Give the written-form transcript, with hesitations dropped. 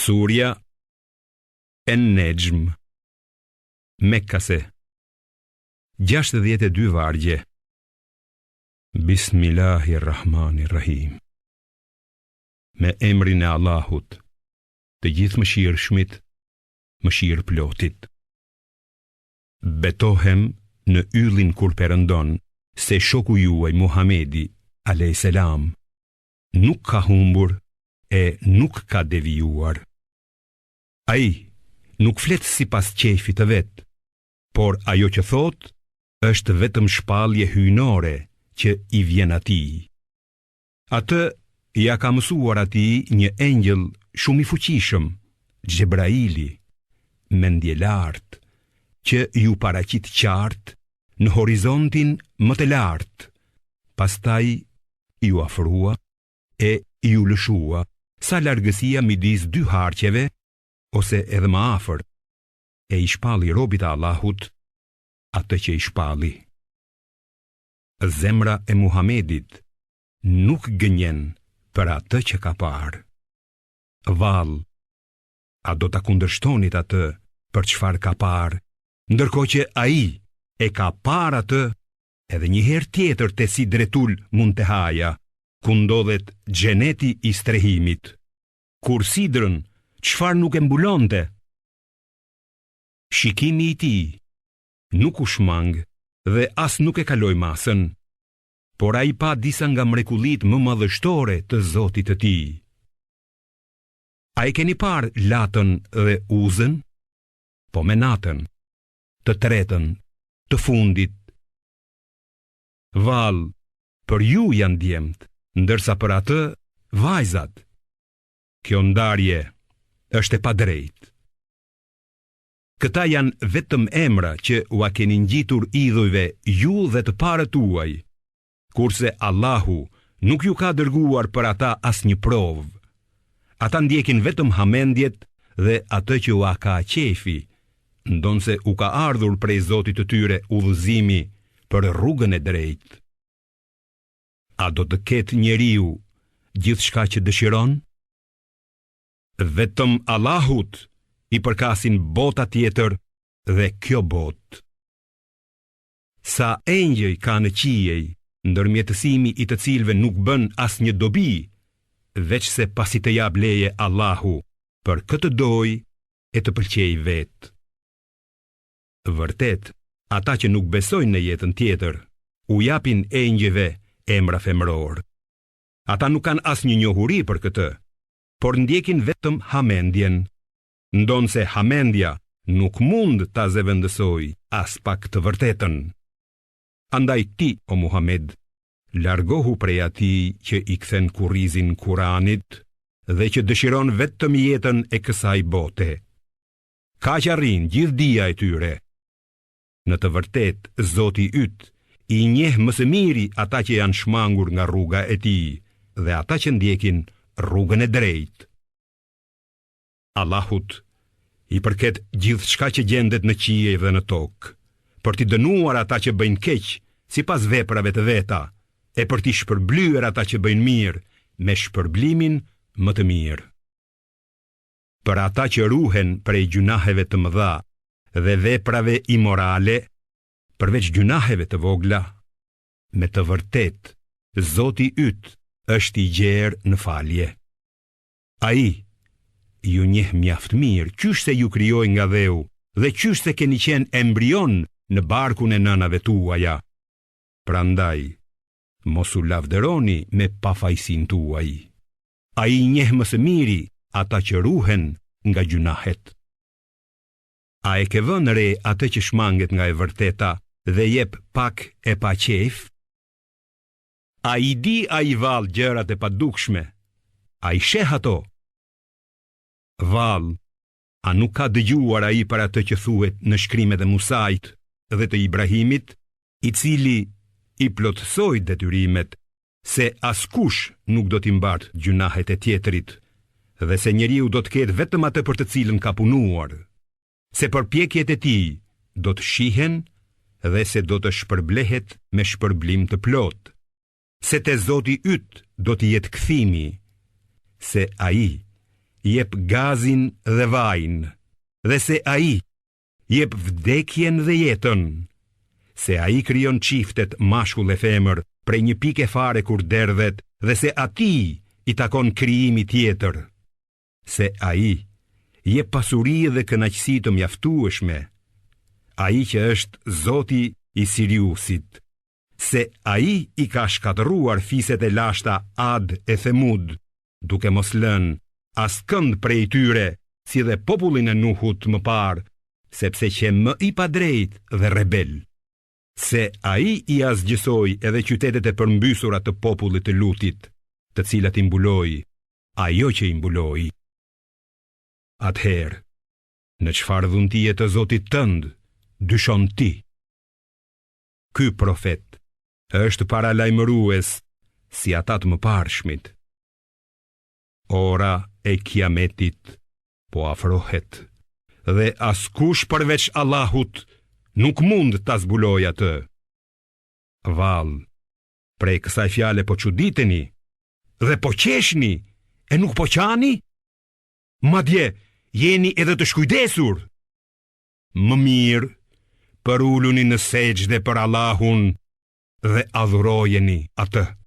Surja En-Nexhm Mekkase 62 vargje Bismillahirrahmanirrahim Me emrin e Allahut Të Gjithëmëshirshmit Mëshirëplotit Betohem në yllin kur perëndon se shoku juaj Muhamedi a.s. nuk ka humbur e nuk ka devijuar. Ai nuk flet sipas qejfit të vet, por ajo që thotë është vetëm shpallje hyjnore që i vjen atij. Atë ia ka mësuar atij një engjëll shumë i fuqishëm, Xhebraili, mendjelartë, që iu paraqit qartë në horizontin më të lartë, pastaj iu afrua e iu lëshua sa largësia midis dy harqeve ose edhe më afër, e i shpalli robit të Allahut atë që i shpalli. Zemra e Muhamedit nuk gënjen për atë që ka parë. Vallë, a do ta kundërshtonit atë për çfarë ka parë, ndërkohë që ai e ka parë atë edhe një herë tjetër te Sidretul Muntehaja, ku ndodhet xheneti i strehimit. Kur sidrën, çfarë nuk e mbulonte? Shikimi i tij nuk u shmang dhe as nuk e kaloi masën, por ai pa disa nga mrekullitë më madhështore të Zotit të tij. A e keni parë Latën dhe Uzën? Po Menatën, të tretën, të fundit. Vallë, për ju janë djemtë, ndërsa për atë vajzat. Kjo ndarje është e padrejtë. Këta janë vetëm emra që ua keni ngjitur idhujve ju dhe të parët tuaj, kurse Allahu nuk ju ka dërguar për ata asnjë provë. Ata ndjekin vetëm hamendjet dhe atë që ua ka qejfi, ndonëse u ka ardhur prej Zotit të tyre udhëzimi për rrugën e drejtë. A do të ketë njeriu gjithçka që dëshiron? Vetëm Allahut i përkasin bota tjetër dhe kjo botë. Sa engjëj ka në qiej, ndërmjetësimi i të cilëve nuk bën asnjë dobi, veçse pasi të japë leje Allahu për kë të dojë e të pëlqejë vetë. Vërtet, ata që nuk besojnë në jetën tjetër, u japin engjëjve emra femërorë. Ata nuk kanë asnjë njohuri për këtë, por ndjekin vetëm hamendjen. Ndonëse hamendja nuk mund ta zëvendësojë aspak të vërtetën. Andaj ti, o Muhamed, largohu prej atij që i kthen kurrizin Kuranit dhe që dëshiron vetëm jetën e kësaj bote. Kaq arrin gjithë dija e tyre. Në të vërtetë, Zoti yt i njeh më së miri ata që janë shmangur nga rruga e tij dhe ata që ndjekin rrugën e drejtë. Allahut i përket gjithçka që gjendet në qiej dhe në tokë, për t'i dënuar ata që bëjnë keq sipas veprave të veta e për t'i shpërblyer ata që bëjnë mirë me shpërblimin më të mirë. Për ata që ruhen prej gjynaheve të mëdha dhe veprave imorale, përveç gjynaheve të vogla, me të vërtetë Zoti yt është i gjerë në falje. Ai ju njeh mjaft mirë qysh se ju krijoi nga dheu dhe qysh se keni qenë embrion në barkun e nënave tuaja. Prandaj, mos u lavdëroni me pafajësinë tuaj. Ai i njeh më së miri ata që ruhen nga gjynahet. A e ke vënë re atë që shmanget nga e vërteta dhe jep pak e pa qejf? A i di ai vallë gjërat e padukshme? A i sheh ato? Vallë, a nuk ka dëgjuar ai për atë që thuhet në shkrimet e Musait dhe të Ibrahimit, i cili i plotësoi detyrimet se askush nuk do t'i mbartë gjynahet e tjetrit dhe se njeriu do të ketë vetëm atë për të cilën ka punuar. se përpjekjet e tij do të shihen dhe se do të shpërblehet me shpërblim të plotë, se te Zoti yt do të jetë kthimi, se ai jep gazin dhe vajin, dhe se Ai jep vdekjen dhe jetën, se Ai krijon çiftet mashkull e femër prej një pike fare kur derdhet dhe se Atij i takon krijimi tjetër, se Ai jep pasuri dhe kënaqësi të mjaftueshme, Ai që është Zoti i Siriusit, se Ai i ka shkatërruar fiset e lashta Ad e Themud, duke mos lënë askënd prej tyre si dhe popullin e Nuhut më parë, sepse qe më i padrejtë dhe rebel. Se ai i asgjësoi edhe qytetet e përmbysura të popullit të Lutit, të cilat i mbuloi, ajo që i mbuloi. Atëherë, në çfarë dhuntie të Zotit tënd dyshon ti? Ky profet është paralajmërues si ata të mëparshmit. Ora e Kiametit po afrohet dhe askush përveç Allahut nuk mund ta zbulojë atë. Vallë, prej kësaj fjale po çuditeni dhe po qeshni e nuk po qani? Madje, jeni edhe të shkujdesur. Më mirë, përuluni në sexhde për Allahun dhe adhurojeni atë.